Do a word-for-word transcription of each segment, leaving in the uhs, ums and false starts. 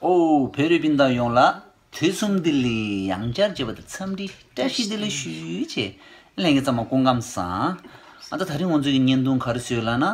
ཨོ། བོད་རིགས་སྤུན་ཟླ་ཡོངས་ལ་དུས་གསུམ་བདེ་ལེགས། ཡང་བསྐྱར་མཇལ་བ་དང་འཚམས་འདྲི་བཀྲ་ཤིས་བདེ་ལེགས་ཞུ་ཆེད། ལྷན་རྒྱས་ཚང་མ་སྐུ་ཁམས་བཟང་། ཨ་ད་དེ་རིང་ང་ཚོའི་བརྙན་ཐུང་ག་རེ་བཟོས་ལབ་ན།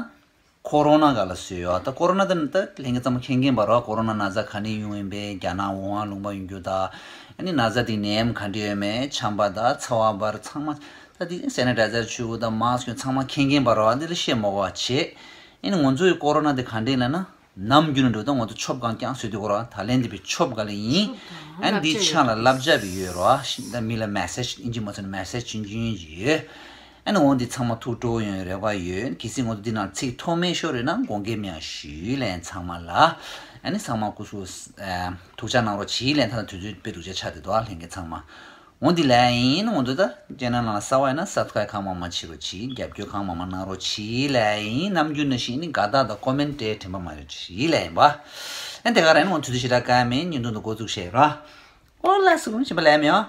ཀོ་རོ་ན་སྒང་ལ་བཟོས་ཡོད། ད་ཀོ་རོ་ན་དེ་ད་ལྷན་རྒྱས་ཚང་མ་མཁྱེན་མཁྱེན་པ་རེད། ཀོ་རོ་ན་ན་ཚ་ག་ནས་ཡོང་ཡིན་པས། རྒྱ་ནག་ཝུ་ཧན་ལུང་པ་ཡོང་རྒྱུ་ད། ཨ་ནི་ན་ཚ་དེ་ནད་ཡམས་ག་འདྲ་ཡོད་མེད། ཆམ་པ་ད་ཚ་བ་འབར་ཚང་མ། ད་དེ་སེ་ནི་ཊའི་ཛར་བྱུག་ད་མཱསྐ་གྱོན། ཚང་མ་མཁྱེན་མཁྱེན་པ་རེད། འདི་ལ་བཤད་མ་དགོས་པ་བྱས། ཨ་ནི་ང་ཚོའི་ཀོ་རོ་ན་དེ་ག་འདྲ་ལབ་ན། ནམ་རྒྱུན་ནས་འགྲོ་ད་ང་ཚོ་ཆོབ་གང་རྐྱང་བཟོས་དུས་ཀོ་ར་ད་ལན་འདི་པའི་ཆོབ་ག་ལ་ཡིན། ཨ་ནི་འདི་ཆ་ལ་བསླབ་བྱ་བི་ཡོད་རོ། ཨ་ཤི་ད་མི་ལ་མེ་སེ་ཇི་ཨིན་ཇི་མ་ཚོ་ནི་མེ་སེ་ཇི་ཆུང་ཆུང་ཡིན་ཡོད། ཨ་ནི་འོ་འདི་ཚང་མ་ཐུགས་སྤྲོ་ཡོང་རེ་བ་ཡོད། གལ་སྲིད་ང་ཚོ་འདི་ནང་ཚིག་ཐོགས་མེད་ཤོར་རེད་ན་དགོངས་འགལ་མེད་ཡང་ཞུས་ལན་ཚང་མ་ལ། ཨ་ནི་ཚང་མ་སྐུ་གཟུགས་ཐུགས་ཅག་གནང་རོགས་གྱིས་ལན། ད་ལྟ་དུས་ཚོད་དཔེ་སྡུག་ཅག་ཆགས་བསྡད་འདུག་ཨ་ལྷན་རྒྱས་ཚང་མ། འོ་འདི་ལས་ཡིན་ང་ཚོ་ད་ཅེ་ནལ་ནང་ལ་གསར་པ་ཡིན་ན་སབ་སི་ཀ་རའིབ་གང་མང་མང་བྱེད་རོགས་གྱིས། རྒྱབ་སྐྱོར་གང་མང་མང་གནང་རོགས་གྱིས་ལས་ཡིན། ནམ་རྒྱུན་ནང་བཞིན་ནི་དགའ་རྟགས་དང་ཀོ་མེན་ཊི་དྲན་པ་མ་བརྗེད་རོགས་གྱིས་ལས་ཡིན་པ། ཨ་དེ་ག་རང་ནི་ང་ཚོ་དུས་ཚོད་ཞེ་དྲག་བཀག་མེད། བརྙན་ཐུང་དུ་འགོ་འཛུགས་བྱེད་ར། ཨོ་ལགས་སོ་ཞིམ་པ་ལས་མེད་ཨ།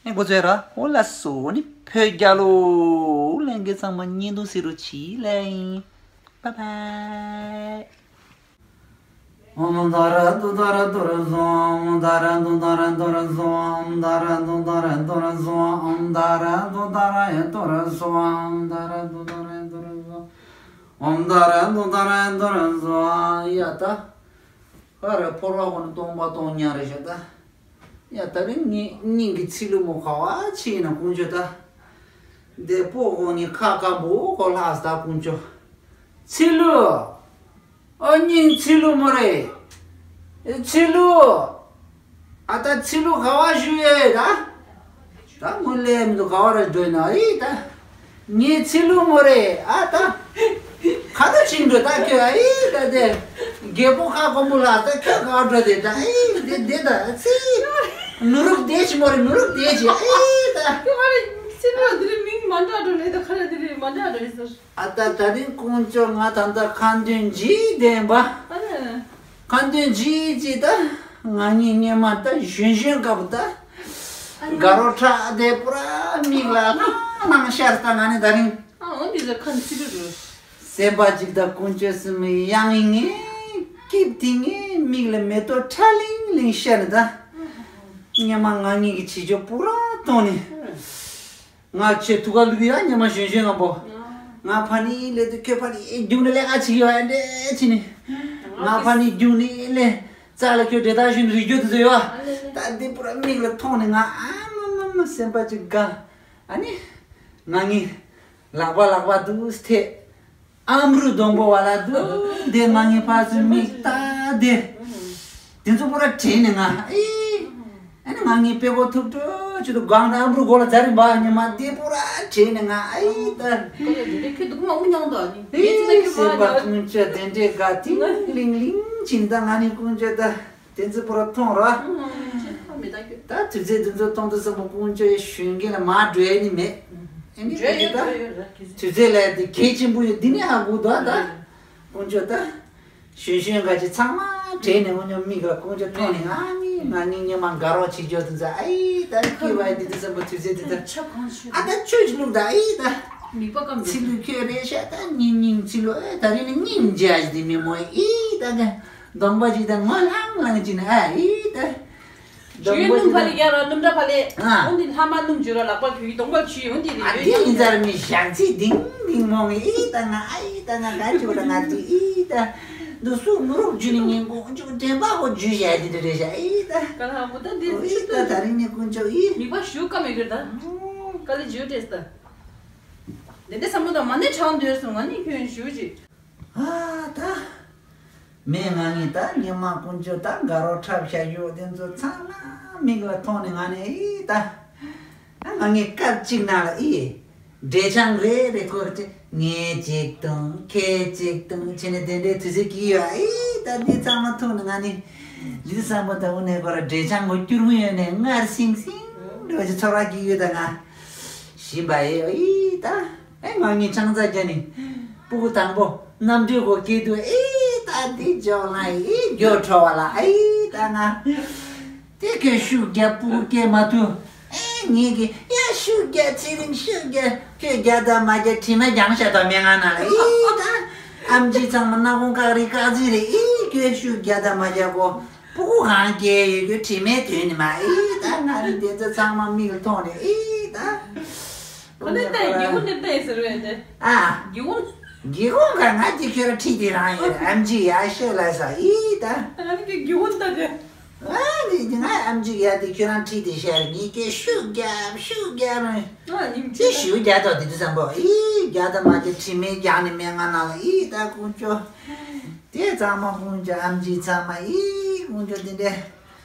ཨེ་འགོ་ཚུགས་ར། ཨོ་ལགས་སོ་ནི་བོད་རྒྱལ་ལོ། ལྷན་རྒྱས་ཚང་མ་བརྙན་ཐུང་གཟིགས་རོགས་གྱིས་ལས་ཡིན། བཱའི་བཱའི། ཨོཾ་ཏཱ་ར་ཏུཏྟཱ་ར་ཏུ་ར་སྭཱ་ཧཱ། ཨོཾ་ཏཱ་ར་ཏུཏྟཱ་ར་ཏུ་ར་སྭཱ་ཧཱ། ཨོཾ་ཏཱ་ར་ཏུཏྟཱ་ར་ཏུ་ར་སྭཱ་ཧཱ། ཨོཾ་ཏཱ་ར་ཏུཏྟཱ་ར་ཡ་ཏུ་ར་སྭཱ་ཧཱ། ཨོཾ་ཏཱ་ར་ཏུཏྟཱ་ར་ཡ་ཏུ་ར་སྭཱ་ཧཱ། ཨོཾ་ཏཱ་ར་ཏུཏྟཱ་ར་ཡ་ཏུ་ར་སྭཱ་ཧཱ། ཡ་ད། ཧ་ར་ཕོར་བ་ཁོ་ན་སྟོང་པ་སྟོང་ཉག་རེད་ཤག་ད། ཡ་ད་རིང་ངའི་སྙིང་གི་ཚིལ་ལུ་མོ་ག་བ་ཕྱིན་ན་ཀུན་སྤྱོད་ད། འདི་པོ་ཁོ་ནི་ཁ་སྐམ་པོ་ཁོ་ལྷག་ས་ད་ཀུན་སྤྱོད། ཚིལ་ལུ། ཨ་སྙིང་ཚིལ་ལུ་མོ་རེད། ཚིལ་ལུ། ཨ་ད་ཚིལ་ལུ་ག་བ་བཞུགས་ཡོད་ད། ད་མོ་ལས་མི་འདུག་ག་བ་ར་འགྲོ་ན་ཨི་ད། ངའི་ཚིལ་ལུ་མོ་རེད་ཨ་ད། ག་ད་ཕྱིན་འགྲོ་ད་ཁྱོད་ཨི་ད་དེ། རྒད་པོ་ཁ་སྐོམ་པོ་ལ་ད་ཁྱོད་ག་བ་འགྲོ་དེ་ད་ཨི་དེ་དེ་ད་ཚིལ། ནུ་རུག་དེ་ཅི་མོ་རེད་ནུ་རུག་དེ་ཅི་ཨི་ད། ཁྱོད་ག་རེ་ཚིལ་ལུ་དེ་རིང་མིང་མ་འདྲ་འགྲོ་ནས་ད་ག་རེ་དེ་རིང་མ་འདྲ་འགྲོ་ཡིན་ཟེར། ཨ་ད་ད་རིང་དཀོན་མཆོག་ང་ད་ལྟ་ཁ་འདོན་བྱེད་བསྡད་པ། ཨ་ནི། ཁ་འདོན་བྱེད་ཅིག་ད། ང་གཉིས་སྔོན་མ་ད་གཞོན་གཞོན་སྐབས་ད། ཨ་ནི། དགའ་རོགས་ཁྲག་དེ་པུ་ར་མིག་ལ་ལྷང་ལྷང་ཤར་ད་ང་ནི་ད་རིང་། ཨ་འོ་འདི་ལ་ཁ་འདི་ཚིག་རེད། སེམས་པ་ཅིག་ད་དཀོན་མཆོག་སུ་མི་ཡང་ཡིན་ངེས། སྐྱིད་དེ་ངའི་མིག་ལ་མེ་ཏོག་ཁྲ་ལིང་ལིང་ཤར་ནི་ད། སྔོན་མ་ང་གཉིས་ཀྱི་བྱེད་སྤྱོད་པུ་ར་མཐོང་ནི། ང་ཁྱེད་ཐུག་ག་ལུས་ཡ་ཉི་མ་གཞོན་གཞོན་ངང་པོ། ང་ཕ་ནི་ལས་དུ་ཁྱོད་ཕ་ནི་རྒྱུག་ནི་ལས་ཀ་བྱེད་ཡོད་ཨ་འདྲེ་ཕྱི་ནི། ང་ཕ་ནི་རྒྱུག་ནི་ལས་རྩ་ལ་ཁྱོད་འདྲེ་ད་གཞོན་རི་རྒྱུ་དུ་ཟོས་ཡོད། ད་འདི་པུ་ར་མིག་ལ་མཐོང་ནི་ང་ཨ་མ་མ་མ་སེམས་པ་ཅིག་དགའ། ཨ་ནི། ང་ངི། ལག་པ་ལག་པ་དུ་སྟེ། ཨམ་རུ་སྡོང་པོ་བ་ལ་དུ་དེ་མ་ངི་ཕ་སུ་མིག་ལྟ་དེ། དེ་ཚོ་པུ་ར་དྲན་ནས་ང་ཨི། ཨ་ནི་ང་ངི་དཔེ་གོ་ཐུག་ཏུ་ཅི་དུ་སྒང་དུ་ཨམ་རུ་གོ་ལ་ཛ་རི་འབའ་ཉི་མ་དེ་པུ་ར་དྲན་ནས་ང་ཨི་ད། ཁོ་ལ་དེ་འདྲའི་ཁྱོད་སྡུག་མ་མི་མྱོང་དོ་ནི། ཨི་སེམས་པ་ཀུན་སྤྱོད་དེ་འདྲའི་དགའ་ཏིང་ལིང་ལིང་ཅིང་ད་ང་ནི་ཀུན་སྤྱོད་ད། དེ་ཚོ་པུ་ར་མཐོང་ར། ད་དུས་ཚོད་དེ་ཚོ་མཐོང་དུས་སམ་པོ་ཀུན་སྤྱོད་ཡ་གཞོན་སྐྱེས་ལ་མ་འགྲོ་ཡ་ནི་མེད། ཨེ་ནི་འགྲོ་ཡ་ད་ཡོད་ཡོད་ར་དུས་ཚོད་ལ་དེ་གལ་ཆེན་པོ་ཡོད་འདི་ནི་ཧ་གོ་དོ་ད། ཀུན་སྤྱོད་ད། གཞོན་གཞོན་ག་ཅི་ཚང་མ་དྲན་ནས་འོ་ཉོ་མིག་ལ་ཀུན་སྤྱོད་མཐོང་ནས་ང་ནི་ང་ནི་ཉི་མ་དགའ་རོགས་བྱེད་རྒྱུ་དེ་ཚོ་ཨེ་ད་སྐྱེ་བ་འདི་དུས་སམ་པོ་དུས་ཚོད་དེ་ད། ཨ་ད་ཆོས་ཀྱི་ལུགས་ད་ཨེ་ད། མིག་པ་ཀམ་ཚིག་ལུགས་ཁྱོད་རེད་ཤག་ད་སྙིང་སྙིང་ཚིག་ལུགས་ཨེ་ད་རིང་ནི་སྙིང་རྗེ་ཞིག་དེ་མི་མོ་ཨེ་ད་ག་གདོང་པ་ཅིག་དང་ངོ་ལྷང་ལྷང་ཅིག་ནི་ཨ་ཨི་ད། གདོང་པ་ཅིག་དང་། ལྷ་མ་སྣུམ་འཇུ་ར་ལག་པ་གུ་གདོང་པ་ཆུ་ཡོང་དེ་རེད་ཨ་ཡོད་དེ་ཡིན་ཙར་མི་ཞག་ཚིག་ལྡིང་ལྡིང་མོ་ངི་ཨི་ད་ང་ཨ་ཨི་ད་ང་ག་ཅིག་ད་ང་དེ་ཨི་ད། འདུག་སུ་ནུ་རོག་འཇུ་ནི་ངན་གོང་ཅིག་དྲན་པ་ཧོ་འཇུ་ཞ་དེ་དེ་རེད་ཞ་ཨི་ད། ག་ལ་མོ་ད་འདི་ཨི་ད་ད་རིང་ནི་ཀུན་ཅོ་ཨི། མིག་པ་ཞུ་ཀ་མེ་གི་ད། ག་ལ་འཇུ་ཏེས་ད། དེ་འདྲ་བསམ་བློ་དང་མ་ནི་དྲང་འདོད་སོང་ང་ནི་ཁྱོད་ཞུ་ཅིག་ཨ་ད། མེ་ང་ངི་ད་ཉི་མ་ཀུན་སྤྱོད་ད་དགའ་རོགས་འཁྲབ་བྱ་ཡོད་དེ་ཚོ་ཚང་མ་མིག་ལ་མཐོང་ནས་ང་ནི་ཨི་ད། ཨ་ང་ངི་སྐབས་གཅིག་ན་ལ་ཨི། འབྲས་ཆང་རེ་རེ་ཁོ་ཅི་ངས་གཅིག་དང་ཁྱེད་གཅིག་དང་བྱས་ནས་དེ་འདྲའི་དུས་ཚོད་ཀྱི་ཡོད་ཨི་ད་འདི་ཚང་མ་མཐོང་ནས་ང་ནི། འདི་བསམ་པ་ད་འུ་ནས་ཁོ་ར་འབྲས་ཆང་གོ་སྐྱུར་མོ་ཡོད་ནས་མངར་སིང་སིང་འགྲོ་ཅི་ཚོར་བ་གི་ཡོད་ད་ང་། ཞིམ་པ་ཨེ་ཨི་ད། ཨེ་ང་ངི་ཆང་ས་རྒྱ་ནི། སྤུ་གུ་དང་པོ་གནམ་གྲུའི་སྒོ་སྐྱེས་དུས་ཨེ་ད་འདི་འཇོག་ལ་ཨེ་འགྱོ་འཕྲོ་བ་ལ་ཨེ་ད་ང་། དེ་ཁྱོད་ཤུགས་རྒྱབ་སྤུ་གུ་སྐྱེས་མ་ཐུབ། ཨེ་ངེད་ཀྱི་ཡ་ཤུགས་རྒྱབ་ཚེ་རིང་ཤུགས་རྒྱབ་ཁྱོད་རྒྱ་དང་མ་རྒྱ་དྲི་མ་རྒྱང་ཤ་དང་མེ་ང་ན་ལ་ཨེ་ད། ཨམ་ཆི་ཚང་མ་སྣ་ཁུང་བཀག་རེ་བཀག་རྩིས་རེ་ཨེ་ཁྱོད་ཤུགས་རྒྱབ་དང་མ་རྒྱ་གོ། སྤུ་གུ་གང་སྐྱེས་ཡོད་རྒྱུ་དྲི་མའི་དོན་ནི་མ་ཨི་ད་ང་རི་འདི་ཚོ་ཚང་མ་མིག་ལ་མཐོང་ནས་ཨི་ད། ཁོ་ནི་ལྟ་སྒེའུ་ཁུང་འདི་ལྟ་ཟེར་བས་ཏེ། ཨ། སྒེའུ་ཁུང་། སྒེའུ་ཁུང་ག་ང་དེ་ཁྱོད་ར་ཁྲིད་དེ་རང་ཡོད་ཨམ་ཆི་ཡ་ཤོད་ལ་ས་ཨི་ད། ང་ནི་སྒེའུ་ཁུང་ལྟ་དེ། ཨ་ནི་ང་ཨམ་ཆི་ཡ་དེ་ཁྱོད་རང་ཁྲིད་དེ་ཤར་ངི་ཀེ་ཤུ་རྒྱབ་ཤུ་རྒྱབ་ཨ་ནི་ཅི་ཤུ་རྒྱ་ཐོག་དེ་དུས་བསམ་པོ་ཨི་རྒྱ་ད་མ་ཅི་དྲི་མའི་རྒྱག་ནི་མེད་ང་ནང་ལ་ཨི་ད་ཀུན་ཅོ། དེ་ཚང་མ་ཀུན་ཅོ་ཨམ་ཆི་ཚང་མ་ཨི་ཀུན་ཅོ་དེ་འདྲས།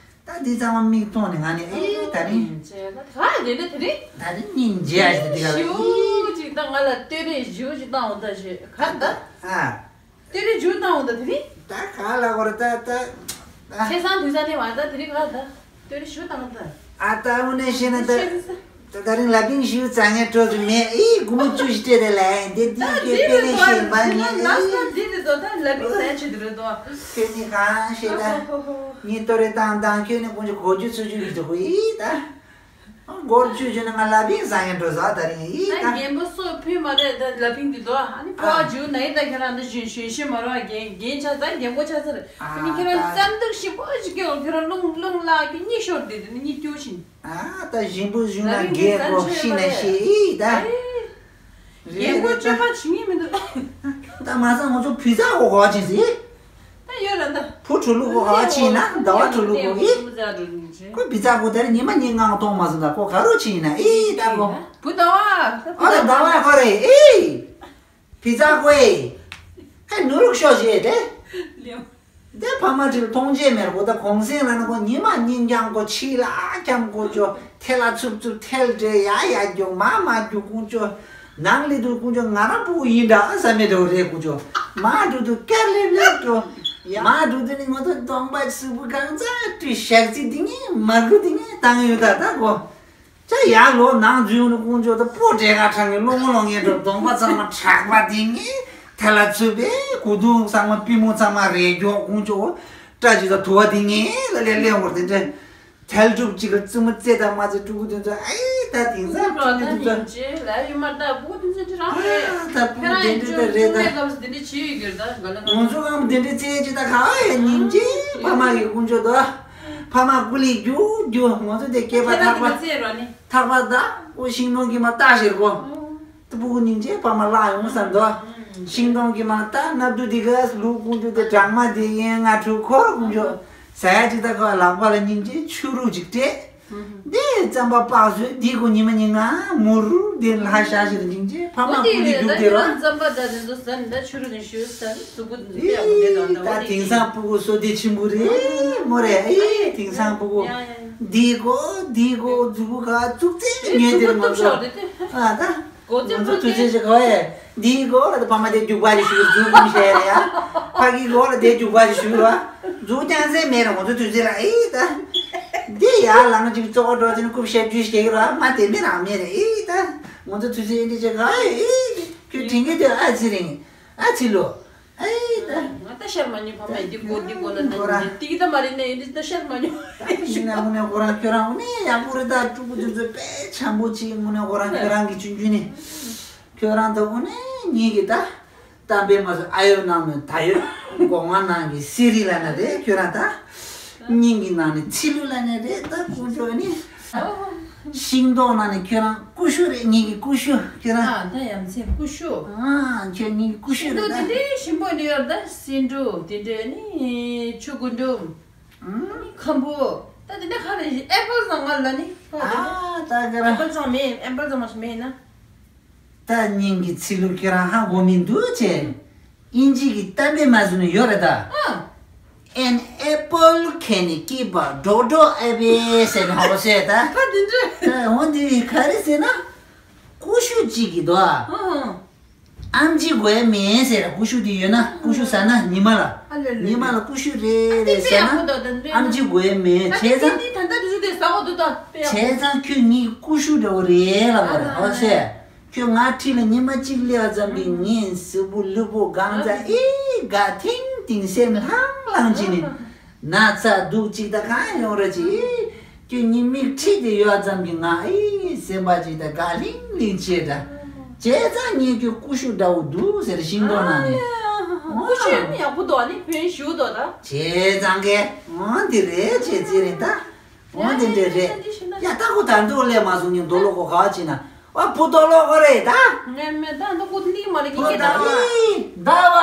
ད་འདི་ཚང་མ་མིག་མཐོང་ནས་ང་ནི་ཨེ་ད་རིང་། ག་རེ་དེ་འདྲ་དེ་རིང་། ད་རིང་སྙིང་རྗེ་ཨ་ཞེས་འདི་ག་ལ་ཞུ་ཅིག་ད་ང་ལ་སྟོད་རས་ཞུ་ཅིག་བཏང་འོང་ད་ཞེས་ག་ད། ཨ། སྟོད་རས་ཞུ་བཏང་འོང་ད་དེ་རིང་། ད་ག་ལ་གོ་ར་ད་ད། ད། ཆེ་སང་དུས་ས་ནས་བ་ད་དེ་རིང་ག་ད་སྟོད་རས་ཞུ་བཏང་ད། ཨ་ད་འུ་ནས་ཤེས་ན་ད། ཆེ་ས། ད་ད་རིང་ལ་ཕིང་ཞུ་ཙང་ངས་སྤྲོ་དུ་མེད་ཨི་སྒོར་མོ་བཅུ་ཞིག་སྤྲད་དེ་ལ་འདི་འདི་ད་གི་དཔེ་ལེན་ཤེས་པ་ཉེ་ཨི། ལགས་ས་འདི་རེད་དོ་ད་ལ་ཕིང་ཟ་ཆེད་དུ་རེད་དོ། ཁྱོད་ནི་གང་ཤེས་ད། ཨ་ཧོ་ཧོ་ཧོ། ངའི་ལྟོ་རེ་བཏང་བཏང་ཁྱོད་ནི་ཀུན་ཅོ་གོ་རྒྱུ་ཚུ་རྒྱུ་ཡིན་འདུག་གོ་ཨི་ད། སྒོར་བཅུ་བཅུ་ནི་ང་ལ་ཕིང་ཟ་ངས་འགྲོ་ཟ་ད་རིང་ཨི་ད། ད་རྒན་པོ་སོ་ཕུད་མ་རེད་ད་ལ་ཕིང་འདི་དོ་ཨ་ནི་ཕོ་བ་རྒྱུ་ན་ཡི་ད་ཁྱེད་རང་འདི་ཞོན་ཞོན་ཤེས་མ་རོ་རྒན་རྒན་ཆགས་ད་རྒན་པོ་ཆགས་ཚར་ཨ་ནི་ཁྱེད་རང་ད་བཙན་འདུག་ཞིམ་པོ་ཞིག་སྐྱེ་འོང་ཁྱེད་རང་རླུང་རླུང་ལག་གི་གཉིད་ཤོར་དེ་དེ་ནི་གཉིད་སྐྱོ་བཞིན། ཨ་ད་ཞིམ་པོ་ཞུ་ན་རྒས་གོ་ཤི་ན་ཤི་ཨི་ད། རྒན་པོ་སྤྱོད་པ་བྱེད་ངེས་མི་འདུག་ད་མ་ས་ང་ཚོ་བུ་ཚ་གོ་གོ་ཅི་ཟི། ད་ཡོད་ར་ད། བུ་ཕྲུག་ལུག་གོ་གོ་ཅི་ན་ཟླ་བ་ཕྲུག་ལུག་གོ་ཨི། ཁོ་བུ་ཚ་གོ་དེར་ཉི་མ་ཉིན་ངང་གཏོང་མ་སོང་ད་ཁོ་ག་རུ་ཅི་ན་ཨི་ད་གོ། བུ་ཟླ་བ། ཨ་ད་ཟླ་བ་གོ་རེ་ཨི། བུ་ཚ་གོ་ཨི། ཨ་ནུ་རུག་ཤོ་ཞེ་དེ། དེ་ཕ་མ་ཁྲིད་མཐོང་རྗེས་མེར་གོ་ད་གོང་སེང་ལ་ན་གོ་ཉི་མ་ཉིན་རྐྱང་གོ་ཕྱི་ལ་འཁྱམ་གོ་ཅོ་ཐེ་ལ་འཚུབ་འཚུབ་ཐལ་འདྲེ་ཡ་ཡ་རྒྱུག་མ་མ་རྒྱུག་ཀུན་ཅོ་ནང་ལི་དུ་ཀུན་ཅོ་ང་རང་ཕྲུ་གུ་ཡིན་འདྲ་ཨ་ས་མེད་དོ་རེད་ཀུན་ཅོ་མ་འགྲོ་དུ་ཀེར་ལེབ་ལེབ་ཅོ་ཡ་མ་འགྲོ་དུ་ནི་ང་ཚོ་གདོང་པ་སུ་བུ་གང་ཚ་དུ་ཞག་ཚི་དི་ངི་མ་གུ་དི་ངི་བཏང་ཡོད་ད་ད་གོ། ཅག་ཡར་ལོག་ནང་འཛུལ་ནས་དཀོན་མཆོག་དང་སྤོ་བྲེ་ག་ཁྲག་ངན་ལོ་ངོ་ལོ་ངན་འགྲོ་གདོང་པ་ཚང་མ་ཁྲག་པ་དེ་ངན་ཐལ་ལ་ཚུད་པའི་གོས་ཐུང་ཚང་མ་པུས་མོ་ཚང་མ་རེ་མགྱོགས་དཀོན་མཆོག་སྐྲ་ཅིག་དང་དུ་བ་དེ་ངན་ལ་ལས་ལས་འོར་དེ་འདྲ་ཐལ་སྒྲུབ་ཅིག་ལ་བཙུན་མོ་རྩེ་དང་མ་རྩེ་ཕྲུ་གུ་དེ་ཚོ་ཨེ་ད་དེང་སང་ཕྲུ་གུ་དེ་ཚོ་ཨ་ད་སྤུ་གུ་དེ་ཚོ་དེ་རང་རེད། ད་སྤུ་གུ་དེ་འདྲ་ད་རེད་ད། ང་ཚོ་ཨམ་དེ་འདྲ་རྩེ་ཅིག་ད་ག་ཨེ་སྙིང་རྗེ་ཕ་མ་གི་དཀོན་མཆོག་དང་། ཕ་མ་སྐུ་ལས་རྒྱུག་རྒྱུག་ང་ཚོ་དེ་སྐྱེས་པ་ཐག་པ་ཐག་པ་ད་ཨོ་ཤིང་སྡོང་གི་མ་ལྟ་ཞེར་གོ། ཏུ་ཕྲུ་གུ་སྙིང་རྗེ་ཕ་མ་བརླག་ཡོང་བསམ་དོ། ཤིང་སྡོང་གི་མ་ལྟ་ནབ་དུ་དི་ག་ལུག་ཀུན་ཏུ་དེ་གྲང་མ་དེ་ཡན་ང་ཕྲུ་གུ་ཀུན་ཅོ་ཟ་ཡ་ཅི་ད་ག་ལག་པ་ལ་སྙིང་རྗེ་ཆུ་རུ་ཅིག་སྤྲད། དེ་རྩམ་པ་སྤགས་བཟོས་དེ་གོ་ཉི་མ་ཉིན་ང་མུ་རུ་དེ་ལ་ཤ་ཞིག་སྙིང་རྗེ་ཕ་མ་ཀུ་ལས་རྒྱུག་དེ་རོ། རྩམ་པ་ད་དེ་ཚོ་ཟ་ནི་ད་ཆུ་རུ་དེ་ཞུ་ཟ་ནི། ད་དེང་སང་སྤུ་གུ་བསོད་བདེ་ཆེན་པོ་རེད་མོ་རེད། ཨེ་དེང་སང་སྤུ་གུ་འདི་གོ་འདི་གོ་མཛུ་གུ་ག་བཙུགས་ཚེ་ཉོས་དེར་མ་གཏོགས་ཨ་ད་ང་ཚོ་དུས་ཚོད་ཅིག་གོ་ཨེ་འདི་གོ་ལ་ད་ཕ་མ་དེ་རྒྱུག་པ་ཅིག་ཞུ་མཛུ་གུ་མི་ཤེས་རེད་ཡ། ཕ་གི་གོ་ལ་དེ་རྒྱུག་པ་ཅིག་ཞུ་ར་མཛུ་གུ་རྐྱང་ཚད་མེད་ར་ང་ཚོ་དུས་ཚོད་ལ་ཨེ་ད་འདི་ཡ་ལང་ཅིག་ཙོག་འགྲོ་ཚེ་ནི་རྐུབ་ཤ་རྒྱུས་ཤེས་ར་མ་དེ་མེད་རང་མེད་རེད་ཨེ་ད་ང་ཚོ་དུས་ཚོད་ཨེ་འདྲ་ཅིག་ག་ཨེ་ཁྱོད་དྲན་གི་དེ་ཨ་ཚི་རིང་ཨ་ཚི་ལོ། ཨེ་ད། ང་ད་ཤར་མ་ཉོ་ཕ་མ་འདི་གོ་འདི་གོ་ལ་ད་ཁོ་རང་ཉིན་ཏིག་ད་མ་རེད་ནས་འདི་ད་ཤར་མ་ཉོ། ད་ཡིན་ན་དངོས་གནས་ཁོ་རང་ཁྱོད་རང་དངོས་གནས་ཡག་པོ་རེད། ད་ཕྲུ་གུ་དེ་ཚོ་དཔེ་འཇམ་པོ་ཅིག་དངོས་གནས་ཁོ་རང་ཁྱོད་རང་གི་ཆུང་ཆུང་ནས་ཁྱོད་རང་ད་དངོས་གནས་ཉིད་ཀྱི་ད་གཏམ་དཔེ་མ་སོ་ཨ་ཡོད་ནང་ནས་ད་ཡོད་སྒོ་ང་ནང་གི་སི་རི་ལ་ན་རེད། ཁྱོད་རང་ད་སྙིང་གི་ནང་ནས་ཚི་ལུ་ལ་ན་རེད། ད་ཁོ་ཚོ་ནི། ཤིང་ཏོག་ནང་ནས་ཁྱོད་རང་ཀུ་ཤུ་རེད། ངེད་ཀྱི་ཀུ་ཤུ་ཁྱོད་རང་། ཨ་ད་ཡ་མཚན་ཀུ་ཤུ། ཨ་ཁྱོད་ངེད་ཀྱི་ཀུ་ཤུ་ཤིང་ཏོག་རེད་དེ་ད། འདྲའི་ཞིམ་པོ་འདི་ཡོད་ད་སེ་འབྲུ་དེ་འདྲའི་ནི་ཆུ་གུ་འབྲུ། ཁམ་བུ། ད་དེ་འདྲ་ཁ་ལ་ཨེ་པལ་ཙང་ང་ལ་ནི། ཨ་ད་ག་ར། ཨེ་པལ་ཙང་མེད། ཨེ་པལ་ཙང་མ་ཞིག་མེད་ན། ད་སྙིང་གི་ཚི་ལུ་ཁྱོད་རང་ཧ་གོ་མི་འདུག་ཅེ། དབྱིན་ཇི་གི་གཏམ་དཔེ་མ་བཟོས་ནས་ཡོད་རེད་ད། ཨ། An apple can keep a doctor away ཟེར་ནས་ཧོ་ཟེར་ད། ད་འདི་འདྲ། ད་འོ་འདི་ག་རེ་ཟེར་ན། ཀུ་ཤུ་གཅིག་གིས་དོ། ཨ། ཨམ་ཆི་དགོས་མེད་ཟེར། ཀུ་ཤུ་འདི་ཡོད་ན་ཀུ་ཤུ་ཟ་ན་ཉི་མ་ལ། ཨ་ལེ་ལེ། ཉི་མ་ལ་ཀུ་ཤུ་རེ་རེ་ཟ་ན། ཨམ་ཆི་དགོས་མེད་བྱས་ཙང་། ད་ད་འདི་ཟ་འོ་འདུག་ད། བྱས་ཙང་ཁྱོད་ངའི་ཀུ་ཤུ་འདྲ་བོ་རེད་ལབ་པ་རེད་ཧོ་ཟེར། ཁྱོད་ང་ཁྲིད་ལ་ཉི་མ་གཅིག་སླེབས་ཙམ་གྱིས་ངའི་གཟུགས་པོ་ལུས་པོ་གང་ཚ་ཨེ་དགའ་ཐིང་ཐིང་སེམས་ལྷང་ལྷང་བྱས་ནས་ན་ཚ་སྡུག་ཅིག་དང་གང་ཡོང་ར་ཅིག་ཁྱོད་ཉི་མིག་ཁྲིད་དེ་ཡོད་ཙམ་གྱིས་ང་ཨེ་སེམས་པ་ཅིག་དང་དགའ་ལྷིང་ལྷིང་བྱས་འདྲ། བྱས་ཙང་ངས་ཁྱོད་ཀུ་ཤུ་འདྲ་བོ་འདུག་ཟེར་ཤིང་ཏོག་ནང་ནས། ཨོ་ཤེས་ཡག་པོ་འདུག་ཨ་ནི་བོན་ཞུ་འདུག་ད། བྱས་ཙང་གས་འོ་འདི་རེད་བྱས་ཙི་རེད་ད། འོ་འདི་འདྲས་རེད། ཡ་ད་ཁོ་ད་འདུག་ལས་མ་སོང་ཉིན་རྡོ་ལོ་ཁོ་ག་བ་ཅི་ན། ཨ་བུ་རྡོ་ལོ་ཁོ་རེད་ད། ངས་མེད་ད་འདུག་ཁོ་འདི་མ་རེད་ཀི་ཀི་ད་བ། ད་བ།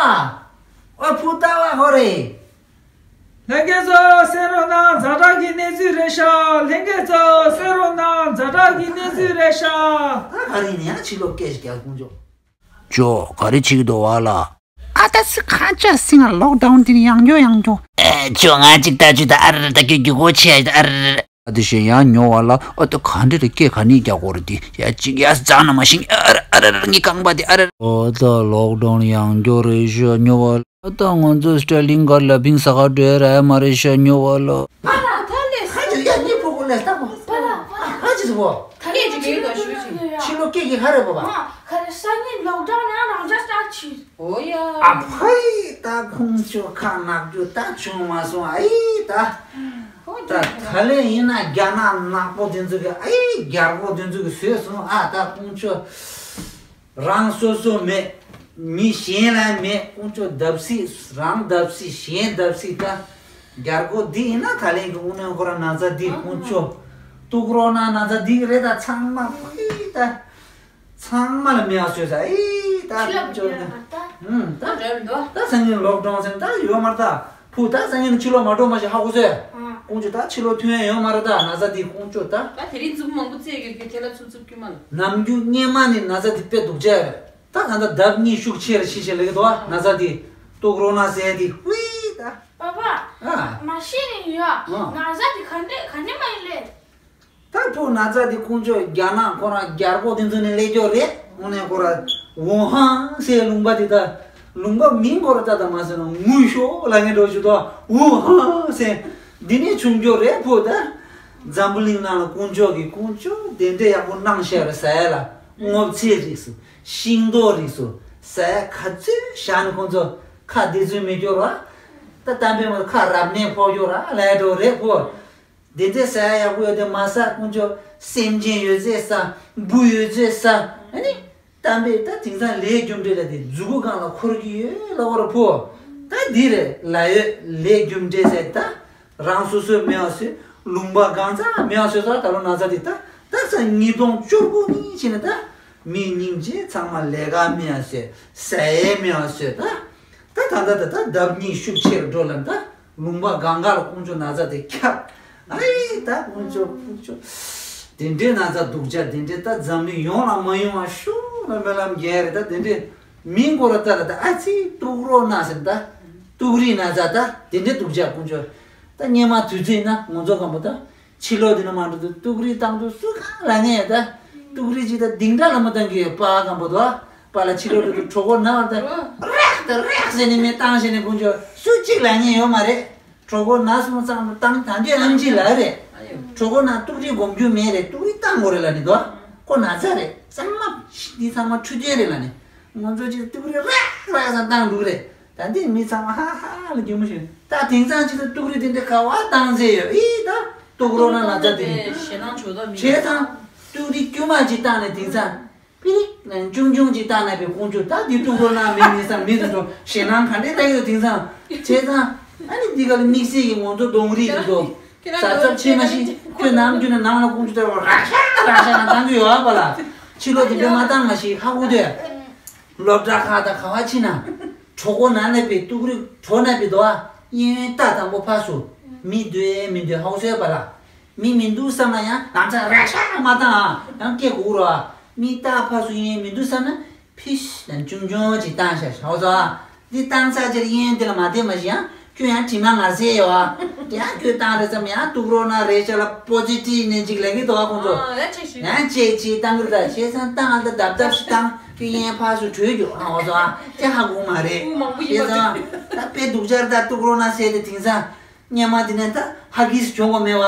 ཨ་བུ་ད་བ་ཁོ་རེད། ལྷན་རྒྱས་ཚོ་གསན་རོགས་གནང་། ཛ་དྲག་གི་གནས་ཚུལ་རེད་ཤག་ལྷན་རྒྱས་ཚོ་གསན་རོགས་གནང་། ཛ་དྲག་གི་གནས་ཚུལ་རེད་ཤག་ད་ག་རེ་ཡིན་ན་ཡང་ཕྱི་ལོགས་སྐད་ཞིག་རྒྱག་ཁོང་ཚོ། ཇོ་ག་རེ་བྱེད་ཀྱི་འདུག་བ་ལ། ཨ་ད་སི་ཁ་ཅག་སི་ང་ལོག་ཌའུན་དེ་ནི་ཡང་འགྱོ་ཡང་འགྱོ། ཨེ་ཇོ་ང་ཅིག་ལྟ་ཅུ་ད་ཨ་ར་ར་ད་ཀྱུ་རྒྱུ་གོ་ཆེ་ཨ་ད་ཨ་ར་ར། ཨ་དེ་བཞིན་ཡང་ཉོ་བ་ལ་ཨ་ད་ག་འདྲ་རེ་སྐད་ག་ནས་རྒྱག་གོ་རེ་དེ་ཡ་ཅིག་ཡ་ཟ་ན་མ་ཤིང་ཨ་ར་ར་ཨ་ར་ར་ངའི་རྐང་པ་དེ་ཨ་ར་ར། ཨོ་ད་ལོག་ཌའུན་ཡང་འགྱོ་རེ་ཤོ་ཉོ་བ་ལ། ད་ང་ཚོ་སི་ཊ་ལིང་གར་ལ་ཕིང་ས་ག་འགྲོ་ར་མ་རེད་ཤ་ཉོ་བ་ལ། ཨ་ལ་ད་ལས་ཧ་ཅུ་ཡ་ཉི་ཕུ་གུ་ལས་ལྟ་གོ། པ་ལ་པ་ལ། ཧ་ཅི་སི་བོ། ད་ལས་ཅི་གི་ད་ཞུ་ཅི། ཕྱི་ལོ་སྐད་ཀྱི་ཧ་རེ་བོ་བ། ཨ་ག་རེ་སང་ཉིན་ལོག་ཌའུན་ཡང་རང་འཇགས་སི་ཊར་ཊི་བྱེད། ཨོ་ཡ། ཨ་ཕའི་ད་ཁོང་ཚོ་ཁ་ནག་རྒྱུ་ད་བྱུང་མ་སོང་ཨ་ཡི་ད། ད་ད་ལས་ཡིན་ན་རྒྱ་ནག་ནག་པོ་དེ་ཚོ་གི་ཨ་ཡི་རྒྱལ་པོ་དེ་ཚོ་གི་བཟོས་སོང་ཨ་ད་ཁོང་ཚོ། རང་སོ་སོ་མེད། མི་གཞན་ལ་མེད། ཁོང་ཚོ་བརྡབ་གསིག་རང་བརྡབ་གསིག་གཞན་བརྡབ་གསིག་ད། རྒྱལ་སྒོ་འདི་ཡིན་ན་ད་ལན་གྱི་དབུ་ནས་ཁོ་རང་ན་ཚ་འདི་ཁོང་ཚོ། ཏུག་རོ་ན་ན་ཚ་འདི་རེད་ད་ཚང་མ་ཕུ་ད། ཚང་མ་ལ་མེད་ཨ་སོས་ས་ཨི་ད་ཁོང་ཚོ། ཧུམ་ད། ད་སང་ཉིན་ལོག་ཌའུན་ཟེར་ད་ཡོད་མ་རེད་ད། ཕུ་ད་སང་ཉིན་ཕྱི་ལོགས་མ་འགྲོ་མ་ཞིག་ཧ་གོ་སོས། ཨ། ཀོང་ཅོ་ད་ཕྱི་ལོགས་ཐོན་ཡ་ཡོད་མ་རེད་ད་ན་ཚ་འདི་ཀོང་ཅོ་ད། ད་དེ་རིང་མཛུབ་མོ་མང་པོ་རྩེ་ཡོད་ཀྱི་དེ་ལ་ཚུབ་ཚུབ་ཀྱི་མ་ལ། ནམ་རྒྱུན་སྔོན་མ་ནས་ན་ཚ་འདི་དཔེ་སྡུག་ཅག་རེད། ད་གང་ལྟར་ལྡབ་གཉིས་ཤུགས་ཆེ་རེ་ཤི་ཤི་ལེགས་དོ་ན་ཚ་འདི། ཏོག་རོ་ན་ཟེར་འདི་ཧུའི་ད། པ་པ། ཨ། མ་ཤི་ནི་ཡོད། ཨ། ན་ཚ་འདི་ག་འདྲས་ག་འདྲས་མ་ཡིན་ལེ། ད་ཕུ་ན་ཚ་དེ་ཁོང་ཚོས་རྒྱ་ནག་ཁོ་རང་རྒྱལ་པོ་དེ་ཚོ་ནས་སླེབས་ཀྱོག་རེད། དངོས་གནས་ཁོ་ར་ཝུ་ཧན་ཟེར་ལུང་པ་དེ་ད་ལུང་པ་མིང་ཁོ་ར་ད་ད་མ་ཟེར་ན་ངུ་ཤོག་ལ་ངན་འགྲོ་ཞུ་དོ་ཝུ་ཧན་ཟེར་འདི་ནས་བྱུང་ཀྱོག་རེད། ཕུ་ད་འཛམ་བུ་གླིང་ནང་ལ་ཀོང་ཅོ་གི་ཀོང་ཅོ་དེ་འདྲས་ཡག་པོ་གནང་ཤེས་ར་ཟ་ཡ་ལ་སྔོ་ཚལ་རིགས་སུ་ཤིང་ཏོག་རིགས་སུ་ཟ་ཡ་ག་ཚོད་བཞག་ནས་ཁོང་ཚོ་ཁ་བདེ་ཚོད་མེད་ཀྱོག་ར་ད་གཏམ་དཔེ་མ་ཁ་རབ་གནས་ཕོག་ཀྱོག་ར་ལས་འགྲོ་རེད་ཕུ། དེ་ཚེ་ཟ་ཡག་པོ་ཡོད་དེ་མ་ཟ་ཀུན་ཅོ་སེམས་ཅན་ཡོད་ཚད་ཟ་འབུ་ཡོད་ཚད་ཟ་ཨ་ནི་གཏམ་དཔེ་ད་དེང་སང་ལས་རྒྱུ་འབྲས་ལ་དེ་མཛུ་གུ་སྒང་ལ་འཁོར་གྱི་ཡོད་ལ་བོར་ཕོ་ད་འདི་རེད་ལ་ཡོད་ལས་རྒྱུ་འབྲས་ཟེར་ད་རང་སོ་སོའི་མེད་བ་ཟེར་ལུང་པ་གང་ཚ་མེད་བ་ཟེར་ད་ད་ལོ་ན་ཚ་དེ་ད་ད་ས་ཉིས་སྟོང་བཅུ་དགུ་ནི་ཕྱིན་ནས་ད་མི་སྙིང་རྗེ་ཚང་མ་ལས་ཀ་མེད་བ་ཟེར་ཟ་ཡས་མེད་བ་ཟེར་ད། ད་ད་ད་ད་ལྡབ་གཉིས་ཤུགས་ཆེར་འགྲོ་ལ་ད་ལུང་པ་གང་ག་ལ་ཀོང་ཅོ་ན་ཚ་དེ་ཁྱབ། ཨའི་ད་ཀོང་ཅོ་ཀོང་ཅོ། དེ་འདྲའི་ན་ཚ་སྡུག་ཅག་དེ་འདྲའི་ད་འཛམ་གླིང་ཡོངས་ལ་མ་ཡོང་བ་ཤུགས་ལ་སྨོན་ལམ་རྒྱག་རེད། ད་དེ་འདྲའི་མིང་གོ་ར་ད་ལ་ད་ཨ་ཙི་ཏུག་རོ་ན་ཟེར་ད་ཏུག་རི་ན་ཚ་ད་དེ་འདྲའི་སྡུག་ཅག་ཀོང་ཅོ། ད་སྔོན་མ་དུས་ཚོད་ན་ང་ཚོ་གང་པོ་ད། ཕྱི་ལོགས་འདི་ན་མ་འགྲོ་དུས་ཏུག་རི་བཏང་དུས་སུ་གང་ལ་ངས་ད་ཏུག་རི་ཅིག་ད་ལྡིང་སྒྲ་ལ་མ་བཏང་གི་པ་གང་པོ་དོ་པ་ལ་ཕྱི་ལོགས་འགྲོ་དུས་གྲོད་ཁོག་ན་བ་ད་རེག་ད་རེག་ཟེར་ནས་མི་བཏང་ཞེས་ནས་ཀུན་ཅོ་སུ་གཅིག་ལ་ངས་ཡོད་མ་རེད། གྲོད་ཁོག་ན་སོང་ཙང་བཏང་ད་འདོད་ཨམ་ཅི་ལ་རེད། གྲོད་ཁོག་ན་ཏུག་རི་སྒོམ་རྒྱུ་མེད་རེད། ཏུག་རི་བཏང་དགོས་རེད་ལ་ནི་དོ་ཁོ་ན་ཚ་རེད། ཚང་མ་འདི་ཚང་མ་འཕྲོད་བསྟེན་རེད་ལ་ནི་ང་ཚོ་ཅིག་ཏུག་རི་རེག་རེག་ཟེར་བཏང་འདུག་རེད། ད་འདི་མི་ཚང་མ་ཧ་ཧ་ལ་རྒྱུ་མོ་ཞིག་ད་དེང་སང་ཅི་ད་ཏུག་རི་དེ་འདྲ་ག་བ་བཏང་ཚེ་ཡོད་ཨི་ད་ཏུག་རོ་ན་ན་ཚ་དེ་ཞེད་སྣང་བྱོས་ད་མི་བྱས་ཙང་ཏུག་རི་དཀྱུས་མ་ཅིག་བཏང་ནས་དེང་སང་པི་རིག་ན་ཆུང་ཆུང་ཅིག་བཏང་ན་པའི་ཀོང་ཅོ་ད་འདི་ཏུག་རོ་ན་མི་མི་སང་མི་དེ་ཚོ་ཞེད་སྣང་ག་འདྲས་ད་ཡོད་དེང་སང་བྱས་ཙང་ཨ་ནི་འདི་ག་ལ་དམིགས་བསལ་གྱི་ང་ཚོ་གདོང་རིས་དེ་ཚོ་ཟ་ཚབ་ཆེ་མ་ཤི་ཁྱོད་ནམ་རྒྱུན་ན་ནང་ལ་ཀོང་ཅོ་ད་རག་ཤ་རག་ཤ་ན་བཏང་གི་ཡོད་ཨ་པ་ལ་ཕྱི་ལོགས་དེ་འདྲས་མ་བཏང་མ་ཤི་ཧ་གོ་དེ། སློབ་གྲྭ་ཁག་དང་ག་བ་ཕྱིན་ན། གྲོད་ཁོག་ན་ན་པའི་ཏུག་རི་གྲོ་ན་པའི་དོ་ཨ། གཡས་གཡོན་ལྟ་དང་པོ་ཕར་སུ། མི་འདུག་ཨེ་མི་འདུག་ཧའུ་སོའི་བ་ལ། མི་མི་འདུག་བསམ་ན་ཡང་ལམ་སང་ར་ཤ་མ་བཏང་ཨ། ཡང་སྐད་གོ་རོ་ཨ། མི་ལྟ་ཕར་སུ་གཡས་གཡོན་མི་འདུག་བསམ་ན། ཕིཤ་ལན་ཆུང་ཆུང་ཅིག་བཏང་ཤ་ཧའུ་སོ་ཨ། འདི་བཏང་ཚར་རྗེས་གཡས་གཡོན་དེ་ལ་མ་བལྟས་མ་ཤི་ཡང་། ཁྱོད་ཡང་དྲི་མ་ངར་སེ་ཡོད་ཨ། དེ་ཡང་ཁྱོད་བཏང་རེད་བསམ་ཡང་ཏུག་རོ་ན་རེད་ཤ་ལ་པོ་ཟི་ཊིབ་ནས་ཅིག་ལབ་གི་འདུག་ཨ་ཁོང་ཚོ། ཨ་ཡ་ཆེ་ཤི། ཡང་ཅེ་ཅི་བཏང་གི་རེད་ད་ཤེས་ཙང་བཏང་ཨ་ད་རྡབ་རྡབ་ཤི་བཏང་ཁྱོད་གཡས་ཕར་སུ་བྲོས་རྒྱུ་ཨ་འོ་ཚོ་ཨ་ཅེ་ཧ་གོ་མ་རེད། ཨུ་མང་པོ་ཡིན་པ་ཤེས་ཙང་ད་དཔེ་སྡུག་ཅག་རེད་ད་ཏུག་རོ་ན་ཟེར་ཏེ་དེང་སང་སྔོན་མ་དེ་ནས་ད་ཧ་གིས་གྱོང་གོ་མེད་བ།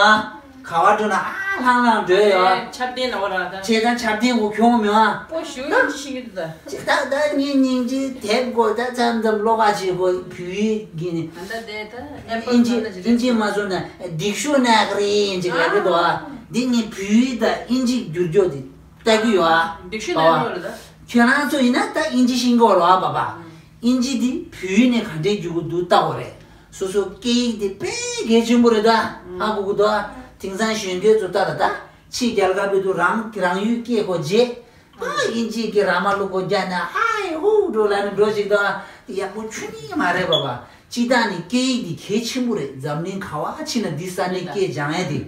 ག་བ་འགྲོ་ན་ཨ་ལྷང་ལྷང་འགྲོ་ཡོད་ཨ། ཆབ་ལྡན་ལ་བ་ར་ད། བྱས་ཙང་ཆབ་ལྡན་གོ་གྱོང་གོ་མེད་བ། པོ་ཞུ་ཡིན་ཅི་ཤེས་ཀྱི་འདུག་ད། ཅི་ད་ད་ངའི་སྙིང་རྗེ་དེབ་གོ་ད་མཚམས་མཚམས་ཀློག་པ་བྱེད་གོ་བུའི་གི་ནི། ཨ་ད་དེ་ད་ཨེ་པལ་ཨིན་ཇི་ཨིན་ཇི་མ་བཟོ་ན་སྡིག་ཤོ་ན་ག་རེ་ཨིན་ཇི་ག་རེ་དོ་ཨ། འདི་ངའི་བུའི་ད་ཨིན་ཇི་བསྒྱུར་རྒྱུ་དེ་ལྟ་གི་ཡོད་ཨ། སྡིག་ཤོ་ན་ག་རེ་ད། ཁྱོད་རང་ཚོ་ཡིན་ན་ད་ཨིན་ཇི་ཤེས་གོ་རོ་ཨ་པ་པ། ཨིན་ཇི་འདི་བོད་ཡིག་ནས་ག་འདྲས་བསྒྱུར་གི་འདུག་ལྟ་དགོས་རེད། སོ་སོ་སྐད་ཡིག་འདི་དཔེ་གལ་ཆེན་པོ་རེད་ད། ཧ་གོ་གི་འདུག་ཨ། དེང་སང་གཞོན་སྐྱེས་ཚོ་ལྟ་ད་ད། ཕྱི་རྒྱལ་ཁབ་པའི་དུ་རང་རང་ཡུལ་སྐད་གོ་རྗེས། ཨ་ཨིན་ཇིའི་སྐད་ར་མ་ལུག་གོ་རྒྱ་ནས་ཧའི་ཧུ་འགྲོ་ལ་ནི་འགྲོ་ཞིག་ད། དེ་ཡག་པོ་ཆུ་ནི་མ་རེད་པ་པ། སྤྱི་བཏང་ནི་སྐད་ཡིག་འདི་གལ་ཆེན་པོ་རེད། འཛམ་གླིང་ག་བ་ཕྱིན་ན་འདི་ས་ནས་སྐད་སྦྱང་ཡ་དེ་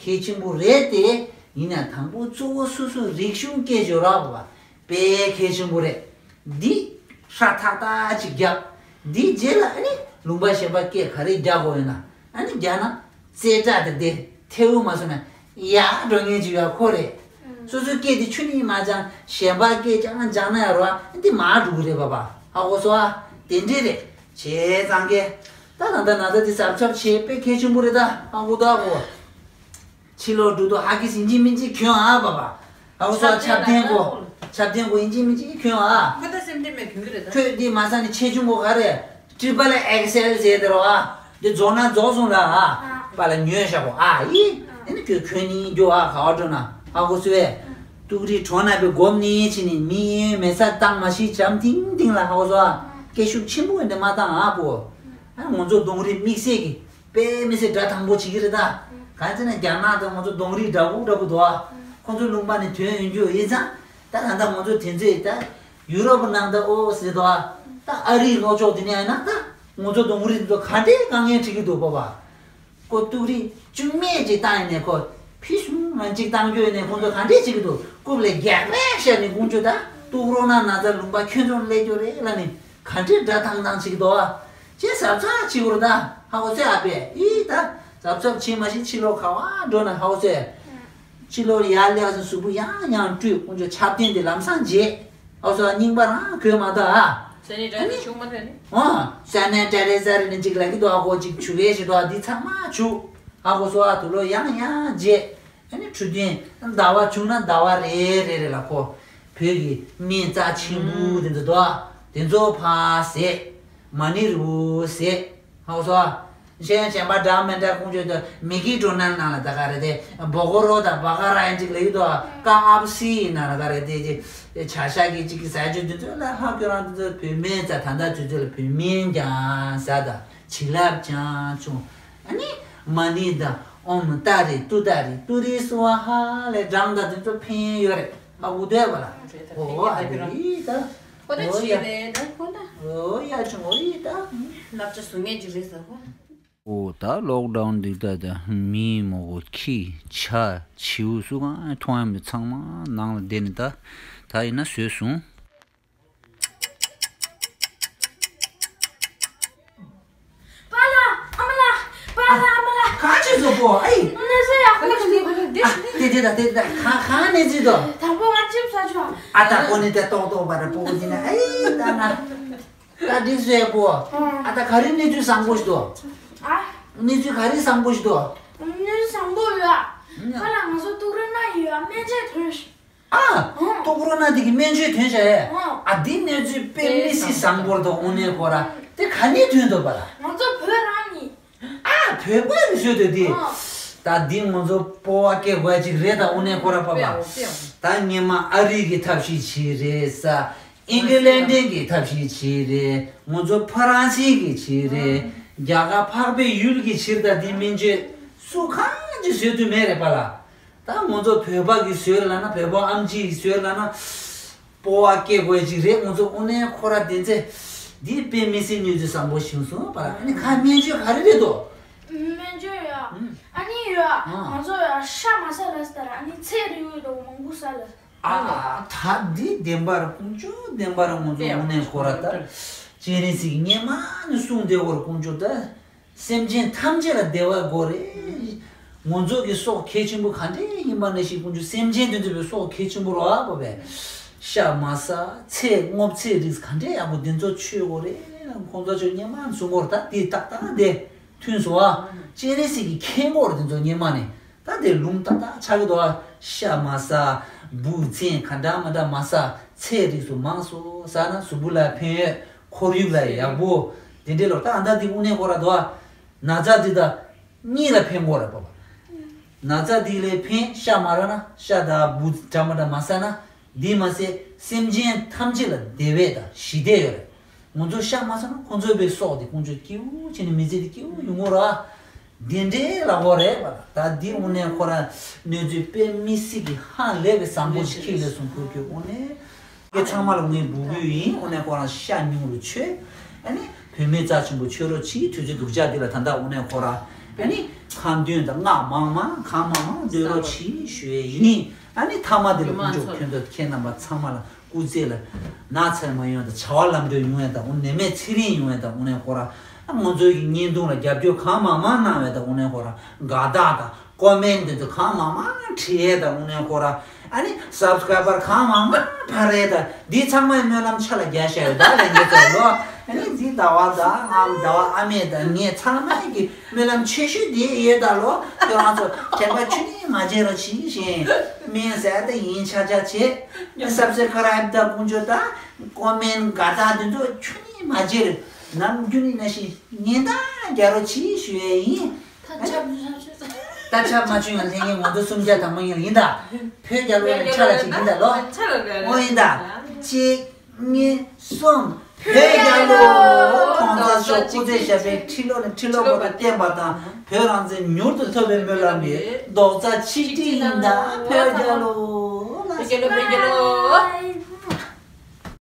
གལ་ཆེན་པོ་རེད་དེ། ཡིན་ན་དང་པོ་གཙོ་བོ་སོ་སོའི་རིག་གཞུང་སྐད་སྦྱོར་ར་པ་པ། དཔེ་གལ་ཆེན་པོ་རེད། འདི་ཧྲ་ཐག་ཐག་ཅིག་རྒྱབ། འདི་རྗེས་ལ་ཨ་ནི་ལུང་པ་གཞན་པ་སྐད་ག་རེ་རྒྱག་དགོས་ཡོད་ན་ཨ་ནི་རྒྱག་ན་རྩེ་གྲ་དེ་དེ་ཐེའུ་མ་སོང་ན་ཡག་འགྲོ་ངེས་ཅིག་ཡོད་ཁོ་རེད། སོ་སོའི་སྐད་དེ་ཆུ་ནི་མ་སྦྱང་གཞན་པ་སྐད་ཀྱང་སྦྱང་ན་ཡ་རོ་ཨ་འདི་མ་འགྲོ་གི་རེད་པ་པ། ཧ་གོ་སོ་ཨ། དེ་འདྲས་རེད། བྱས་ཙང་གེ་ད་ད་ད་ན་ད་འདི་ཟབ་ཟབ་བྱས་དཔེ་གལ་ཆེན་པོ་རེད་ད། ཧ་གོ་ད་གོ། ཕྱི་ལོགས་འགྲོ་དུས་ཧ་གི་སིན་ཅི་མིན་ཅི་གྱོན་ཨ་བ་བ། ཨའོ་སོ་ཆབ་ཆབ་ཐན་གོ། ཆབ་ཆབ་ཐན་གོ་ཨིན་ཅི་མིན་ཅི་གྱོན་ཨ། ཁོ་ད་སེམས་ཁྲལ་མེད་གྱོན་གི་རེད་ད། ཁོས་འདི་མ་ས་ནི་ཆེ་ཆུང་གོ་ག་རེ། ཏྲི་པལ་ཨེག་སེལ་ཟེར་དེ་རོ་ཨ། འདི་རྫོགས་ན་རྫོགས་སོང་ལ་ཨ། པ་ལ་ཉོས་ཤ་གོ་ཨ་ཡི། ཨ་ནི་ཁོས་གྱོན་ནི་འགྱོ་ཨ་ག་བ་འགྲོ་ན་ཨ་གོ་སུ་བས། ཏུག་རི་གྲོང་ན་པའི་སྒོམ་ནི་ཕྱི་ནི་མི་མེ་ས་བཏང་མ་ཤི་བྱམས་ཐིང་ཐིང་ལ་ཧ་གོ་སོ་ཨ། སྐད་ཤུགས་ཆེན་པོ་འདི་མ་བཏང་ཨ་པོ། ཨ་ང་ཚོ་གདོང་རིས་དམིགས་བསལ་གི། དཔེ་མི་སྲིད་དགྲ་དང་པོ་བྱེད་ཀྱི་རེད་ད། གང་ཟེར་ན་རྒྱ་ནག་དང་ང་ཚོ་གདོང་རིས་འདྲ་པོ་འདྲ་པོ་འདུག་ཨ། ཁོང་ཚོ་ལུང་པ་ནས་ཐོན་ཡོང་རྒྱུ་ཡིན་ཙང་། ད་ད་ལྟ་ང་ཚོ་དེ་ཚོས་ད་ཡུ་རོབ་ནང་ད་ཨོ་ཟེར་འདུག་ཨ། ད་ཨ་རིའི་ལྷོ་ཕྱོགས་དེ་ནས་ཡིན་ན་ད་ང་ཚོ་གདོང་རིས་ཚོ་ག་འདྲའི་དཀའ་ངལ་འཕྲད་ཀྱི་འདུག་པ་པ། ཁོ་ཏུག་རིས་བཅུ་མེད་ཅིག་བཏང་ཡིན་ནས་ཁོ་ཕི་ཤུང་ང་གཅིག་བཏང་རྒྱུ་ཡིན་ནས་ཁོང་ཚོ་ག་འདྲའི་བྱེད་ཀྱི་འདུག་རྐུབ་ལ་རྒྱག་རེ་བཤད་ནས་ཁོང་ཚོས་ད་ཏུག་རོ་ན་ན་ཚ་ལུང་པ་ཁྱོད་ཚོར་སླེབས་རྒྱུ་རེད་ལ་ནི་ག་འདྲའི་དགྲ་ཐང་ཐང་བྱེད་ཀྱི་འདུག་ཨ། ཅེས་ཟབ་ཚགས་བྱེད་དགོས་རེད་ད། ཧ་གོ་སོང་ཨ་པས། ཨི་ད་ཟབ་ཟབ་བྱེད་མ་ཤེས་ཕྱི་ལོགས་ག་བ་འགྲོ་ན་ཧ་གོ་སོང་། ཕྱི་ལོགས་ཡར་སླེབས་སོང་གཟུགས་པོ་ཡང་ཡང་བཀྲུས་ཁོང་ཚོ་ཆབ་རྟེན་དེ་ལམ་སང་བརྗེད། ཧ་གོ་སོང་། རྙིང་པ་རང་གོན་མ་ད་ཨ། ས་ནས་གྲ་རེ་ཆུང་མ་རེད་ནི། ཨ་ས་ནས་གྲ་རེ་ཟ་རེ་ནི་གཅིག་ལ་གི་དོ་ཧ་གོ་གཅིག་ཆུ་བས་ཞིག་དོ་ཨ་འདི་ཚང་མ་ཆུ། ཧ་གོ་སོང་ཨ། དུ་ལོ་ཡང་ཡང་བརྗེད། ཨ་ནི་འཕྲོད་བསྟེན་ཟླ་བ་བྱུང་ན་ཟླ་བ་རེ་རེ་རེ་ལ་ཁོ་བོད་ཀྱི་སྨན་རྩ་ཆེན་པོ་དེ་ཚོ་དོ་དེ་ཚོ་ཕར་ཟས། མ་ཎི་རུ་ཟས། ཧ་གོ་སོང་། གཞན་གཞན་པ་འདྲ་མི་འདྲ་ཁོང་ཚོས་དོ་མི་གི་འགྲོ་ན་ནང་ལ་ད་ག་རེ་དེ་སྦོ་གོ་རོ་དང་སྦ་ག་ར་ཡན་ཅིག་ལ་ཡོད་དོ་ཀ་ཨབ་སི་ཡིན་ན་ལ་ག་རེ་དེ་ཅི་བྱ་ཤ་གི་ཅིག་གི་ཟས་བཅུད་དེ་ཚོ་ལ་ཧ་ཁྱོད་རང་དེ་ཚོ་བོད་སྨན་རྩ་ད་ལྟ་དུས་ཚོད་ལ་བོད་སྨན་ཀྱང་ཟ་ད། བྱིན་རླབས་ཅན་བྱུང་། ཨ་ནི་མ་ཎི་དང་ཨོཾ་ཏཱ་རེ་ཏུཏྟཱ་རེ་ཏུ་རེ་སྭཱ་ཧཱ་ལས་བགྲངས་དང་དེ་ཚོ་ཕན་ཡོད་རེད། ཨ་འུ་དོད་པ་ལ། འོ་ཨ་དེ་ཡིས་ད། ཨོ་ད་ཨོ་ཡ། ཅི་རེད་ད་ཁོ་ད། ཨོ་ཡ་ཆུང་ཨོ་ཡི་ད། སླབ་བྱ་བཟོ་ངེས་ཅིག་རེད་ཟེར་ཁོ། ཨོ་ད་ལོག་ཌའུན་འདི་ད་ད་མི་མོ་གོ་ཁྱི་བྱ་བྱིའུ་སུ་གང་མཐོང་ཡ་མི་ཚང་མ་ནང་ལ་བསྡད་ནས་ད་ད་ཡིན་ན་བཟོས་སོང་། པཱ་ལགས། ཨ་མ་ལགས། པཱ་ལགས། ཨ་མ་ལགས། གང་བྱེད་སོ་པོ་ཨེ། གནས་ཚུལ་ཡག་པོ་ཞིག་འདུག་དེ་དེ་དང་དེ་དང་གང་གང་གནས་ཚུལ་དོ། དང་པོ་ང་ཅིབ་ཟ་ཆོག་ཨ་ད་ཀོ་ནི་དེ་ཏོག་ཏོག་པ་ར་པོ་ཀོ་ནི་ན་ཨེ་ད་ན། ད་འགྲིག་སོ་ཡ་པོ། ཨ་ད་ག་རེ་གནས་ཚུལ་བཟང་པོ་ཞིག་འདུག་ཨ། གནས་ཚུལ་ག་རེ་བཟང་པོ་ཞིག་འདུག་གནས་ཚུལ་བཟང་པོ་ཡོད་ཨ། ཁ་ལ་ང་ཚོ་ཏུག་རི་ན་ཡོད་ཨ་སྨན་ཆས་ཐོན་ཤག་ཨ། ཨང་། ཏོག་རོ་ན་དེ་གི་སྨན་བཅོས་ཐོན་བྱས། ཨང་། ཨ་དེ་གནས་ཚུལ་དཔེ་མི་སྲིད་བཟང་པོ་རེད་དོ་དངོས་གནས་ཁོ་ར། དེ་ག་ནས་ཐོན་འདུག་པ་ལ། ང་ཚོ་བོད་རང་ནས། ཨ་བོད་པ་གི་བཟོས་འདུག་དེ། ཨང་། ད་འདི་ང་ཚོ་སྤོ་བ་སྐྱེ་དགོས་ཅིག་རེད་ད་དངོས་གནས་ཁོ་ར་པ་པ། ད་སྔོན་མ་ཨ་རི་གི་ཐབས་ཤེས་བྱས་རེད་ས། ཨིན་ཇི་ལན་ཌན་གི་ཐབས་ཤེས་བྱས་རེད། ང་ཚོ་ཕ་རན་སི་གི་བྱས་རེད། རྒྱ་གར་འཕགས་པའི་ཡུལ་གི་ཕྱིར་ད་འདི་སྨན་བཅོས་སུ་གང་ཅི་བཟོས་འདུག་མེད་རེད་པ་ལ། ད་ང་ཚོ་བོད་པ་གི་སྲོལ་ལ་ན་བོད་པ་ཨམ་ཆི་གི་སྲོལ་ལ་ན། སྤོ་བ་སྐྱེ་དགོས་ཅིག་རེད་ང་ཚོ་དངོས་གནས་ཁོ་ར་དེ་ཚེ། འདི་དཔེ་མི་སྲིད་གནས་ཚུལ་བཟང་པོ་བྱུང་སོང་པ་ལ་ཨ་ནི་ཁ་སྨན་བཅོས་ག་རེ་རེད་དོ། སྨན་བཅོས་ཡ། ཨ་ནི་ཡ། ང་ཚོ་ཡ་ཤ་མ་ཟ་ལ་ཟེར་ཨ་ནི་ཚལ་རིགས་དང་མང་པོ་ཟ་ལ། ཨ་ད་འདི་བདེན་པར་དཀོན་མཆོག་བདེན་པར་ང་ཚོ་དངོས་གནས་ཁོ་ར་ད། སྤྱན་རས་གཟིགས་སྔོན་མ་ནས་གསུངས་བསྡད་ཡོད་རེད་དཀོན་མཆོག་ད། སེམས་ཅན་ཐམས་ཅད་ལ་བདེ་བ་དགོས་རེད། ང་ཚོ་གི་སྲོག་གལ་ཆེན་པོ་ག་འདྲས་ཡིན་པ་ནང་བཞིན་ཀུན་སྤྱོད་སེམས་ཅན་དེ་ཚོ་བའི་སྲོག་གལ་ཆེན་པོ་རེད་པ་བས། ཤ་མ་ཟ་ཚལ་སྔོ་ཚལ་རིགས་ག་འདྲས་ཡག་པོ་འདི་ཚོ་མཆོད་དགོས་རེད། ཁོང་ཚོ་ཆོས་སྙན་མ་གསུང་གོ་རེད་ད་དེ་ཏག་ཏག་དེ་མཐུན་སོང་ཨ། སྤྱན་རས་གཟིགས་ཀྱི་མཁན་གོ་རེད་དེ་ཚོ་སྙན་མ་ནས་ད་དེ་ལུང་ཏག་ཏག་ཆགས་ཀྱི་འདུག་ཨ། ཤ་མ་ཟ་འབུ་ཚན་ག་འདྲ་མ་འདྲ་མ་ཟ་ཚལ་རིགས་སུ་མང་སོ་ཟ་ན་གཟུགས་པོ་ལ་ཕན་ཡོད། ཁོར་ཡུག་ལ་ཡག་པོ། དེ་འདྲའི་ལོ་ད་ཨ་ད་འདི་དངོས་གནས་ཁོ་ར་དོ། ན་ཚ་འདི་ད་གཉིས་ལ་ཕན་གོ་ར་པ་པ། ན་ཚ་འདི་ལས་ཕན་ཤ་མ་ར་ན་ཤ་ད་འབུ་འདྲ་མ་འདྲ་མ་ཟ་ན་འདི་མ་ཟད་སེམས་ཅན་ཐམས་ཅད་ལ་བདེ་བས་ད་ཞི་བདེ་ཡོད་རེད། ང་ཚོ་ཤ་མ་ཟ་ན་ཁོང་ཚོའི་བའི་སྲོག་དེ་ཁོང་ཚོས་སྐྱིད་པོ་བྱས་ནས་མི་ཚེ་དེ་སྐྱིད་པོ་ཡོང་གི་རེད་བ། འདི་འདྲའི་ལ་འོ་རེད་བ། ད་འདི་དངོས་གནས་ཁོ་རང་གནས་ཚུལ་དཔེ་མི་སྲིད་ཀྱི་ཧ་ལས་པའི་བཟང་པོ་ཞིག་ཁྱེར་ལས་སོང་ཁུར་ཁྱོད་དངོས་གནས། ཁྱེད་ཚང་མ་ལ་ངས་འབོད་སྐུལ་ཡིན། དངོས་གནས་ཁོ་རང་ཤ་ཉུང་རུ་མཆོད། ཨ་ནི་བུད་མེད་རྩ་ཆེན་པོ་མཆོད་རོགས་གྱིས། དུས་ཚོད་སྡུག་ཅག་འདི་ལ་ད་ལྟ་དངོས་གནས་ཁོ་རང་ཨ་ནི་ཁ་འདོན་དང་སྔགས་མང་མང་གང་མང་མང་འདོན་རོགས་གྱིས་ཞུ་ཡས་ཡིན། ཨ་ནི་མཐའ་མ་འདི་ལ་དཀོན་མཆོག་ཁྱོད་ཚོ་ཁྱེད་རྣམ་པ་ཚང་མ་ལ་སྐུ་ཚེ་ལ་ན་ཚ་མ་ཡོང་དང་བྱ་བ་ལམ་འགྲོ་ཡོང་ཡས་དང་དངོས་ནད་མེད་ཚེ་རིང་ཡོང་ཡས་དང་དངོས་གནས་ཁོ་རང་ང་ཚོའི་གི་བརྙན་ཐུང་ལ་རྒྱབ་སྐྱོར་གང་མང་མང་གནང་བས་དང་དངོས་གནས་ཁོ་རང་དགའ་རྟགས་དང་ཀོ་མེན་འདི་ཚོ་གང་མང་མང་བྲིས་ཡས་དང་དངོས་གནས་ཁོ་རང་ཨ་ནི་སབ་སི་ཀ་རའི་བར་གང་མང་མང་འཕར་ཡས་དང་འདི་ཚང་མའི་སྨོན་ལམ་ཆ་ལ་རྒྱག་བཞག་ཡོད་ད་ལན་འདི་ཚོ་ལོ། ཨ་ནི་འདི་ཟླ་བ་དང་ཨ་ཟླ་བ་ཨ་མེས་དང་ངས་ཚང་མའི་གི་སྨོན་ལམ་ཆེ་ཤོས་དེ་ཡོད་ད་ལོ། ཁྱོད་རང་ཚོ་དྲན་པ་ཆུ་ནི་མ་བརྗེད་རོགས་གྱིས་ཞེས་སྨན་ཟས་དེ་ཡིན་ཆ་ཆ་བྱེད། སབ་སི་ཀ་རའི་བར་དང་དཀོན་མཆོག་དང་ཀོ་མེན་དགའ་རྟགས་འདི་ཚོ་ཆུ་ནི་མ་བརྗེད། ནམ་རྒྱུན་ནི་ནང་བཞིན་ཉེན་བརྡ་རྒྱག་རོགས་གྱིས་ཞུ་ཡས་ཡིན། ད་ཆབ་ཆབ་ཆུང་ཡང་ལྷན་རྒྱས་ང་ཚོ་སུམ་བརྒྱ་དང་མ་ཡིན་ཡིན་ད། བོད་རྒྱལ་ལོ་ལ་ཆ་ལ་ཅིག་ཡིན་ད་ལོ། ཆ་ལ་ལ་ཨོ་ཡིན་ད། གཅིག་གཉིས། གསུམ། བོད་རྒྱལ་ལོ། ཁོང་ཚོ་ཤོག་སྐུ་ཚེ་ཞབས་པད་ཁྲི་ལོ་ནས་ཁྲི་ལོ་བར་དུ་བརྟན་པ་དང་བོད་རང་བཙན་མྱུར་དུ་ཐོབ་པའི་སྨོན་ལམ་ཡོད། རྡོག་རྩ་ཆིག་སྒྲིལ་ཡིན་ད། བོད་རྒྱལ་ལོ། བོད་རྒྱལ་ལོ། བོད་རྒྱལ་ལོ།